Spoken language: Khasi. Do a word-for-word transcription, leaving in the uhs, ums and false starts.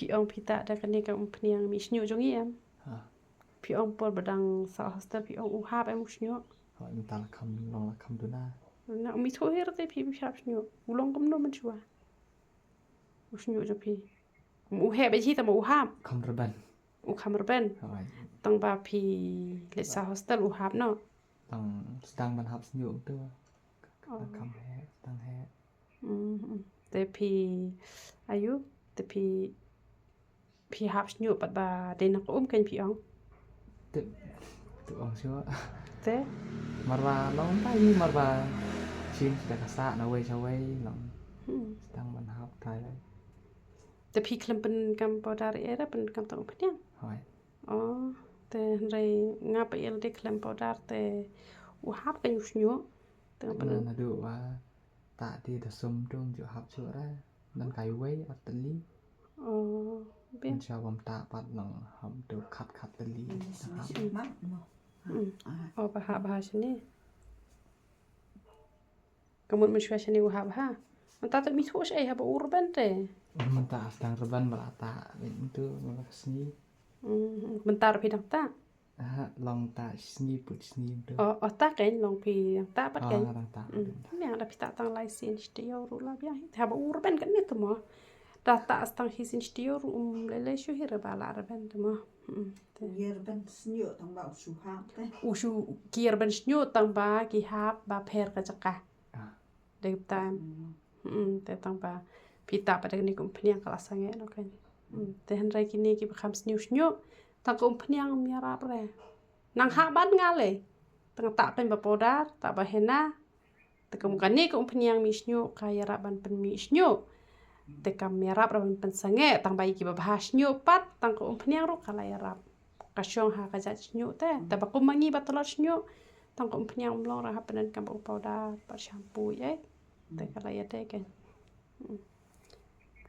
Phi ong phi tah da kane ka umphniang mih shñiuh jong ngi em? Ha. Phi ong por ba dang sah hostel phi ong u hap em u shñiuh? Hooid, mynta la kham, long la kham duna. Na ym ithuh hi ruh te phi hap shñiuh. U long kumno mynshuwa u shñiuh jong phi? U heh beit hi tang ba u hap. Kham rben. U kham rben. Hooid. Tang ba phi leit sah hostel u hap noh. Tang sdang ban hap shñiuh tu. Tang kham heh, tang heh. Mm, mm. Te phi, ayu, te phi, phi hap shñiuh pat ba dei na ka um kein phi ong? Te, tu ong shuh. Te? Marba long ta i marba shin da ka sah na wei sha wei long. Hmm. Sdang ban hap tai lai. Te phi khlem pyndonkam powder ei ra, pyndonkam tang umphniang? Hooid. Oh, te hynrei nga pat ïa lade khlem powder te u hap kein u shñiuh. Te nga Na pyn- naduh ba tah te da sum tu ym ju hap shuh ra. Nang kai wei ar tylli. Oh, biang. Mynshuwa bym tah pat nang hap tu khat khat tylli. Hap. Hmm. Oh, ba hap ba shane. Ka mut mynshuwa shane u hap ha. Mynta te ym ithuh shaei haba u rben te. Mynta sdang rben ba la tah. Mynta mynta ka sngi. Hmm, mynta ruh phi dang tah. Ha, long tah sngi put sngi tu. Oh, oh, tah kein long phi dang tah pat Ah, kein. nga dang tah. Hmm. Biang da phi tah tang lai sien shi taïew ruh la biang hi. Haba u rben kein ne tu mo. Da tah tang hi sien shi taïew ruh um lei lei shuh hi re ba la rben tu mo. Hmm. Te. Ïa rben shñiuh tang ba u shu hap te. U shu ki rben shñiuh tang ba ki hap ba pher ka jaka. Ah. Dei tam. Hmm. Hmm, te tang ba phi tah pat da kane ka umphniang ka la sangeh noh kein. Hmm, te hynrei kine kiba kham sniew shñiuh tang ka umphniang ym ïarap re. Nang hap ban nga lei. Tang tah kein ba powder, tah ba henna. Te kum kane ka umphniang mih shñiuh ka ïarap ban pynmih shñiuh. Te kam ïarap re ban pynsangeh, tang ba ïa kiba bha shñiuh pat tang ka umphniang ruh ka la ïarap. Ka shong ha ka jait shñiuh te. Te ba kum ma ngi ba tlot shñiuh tang ka umphniang ym long re, hap pyndonkam ba u powder bad shampoo ei. Te ka la ïadei kein. Hmm.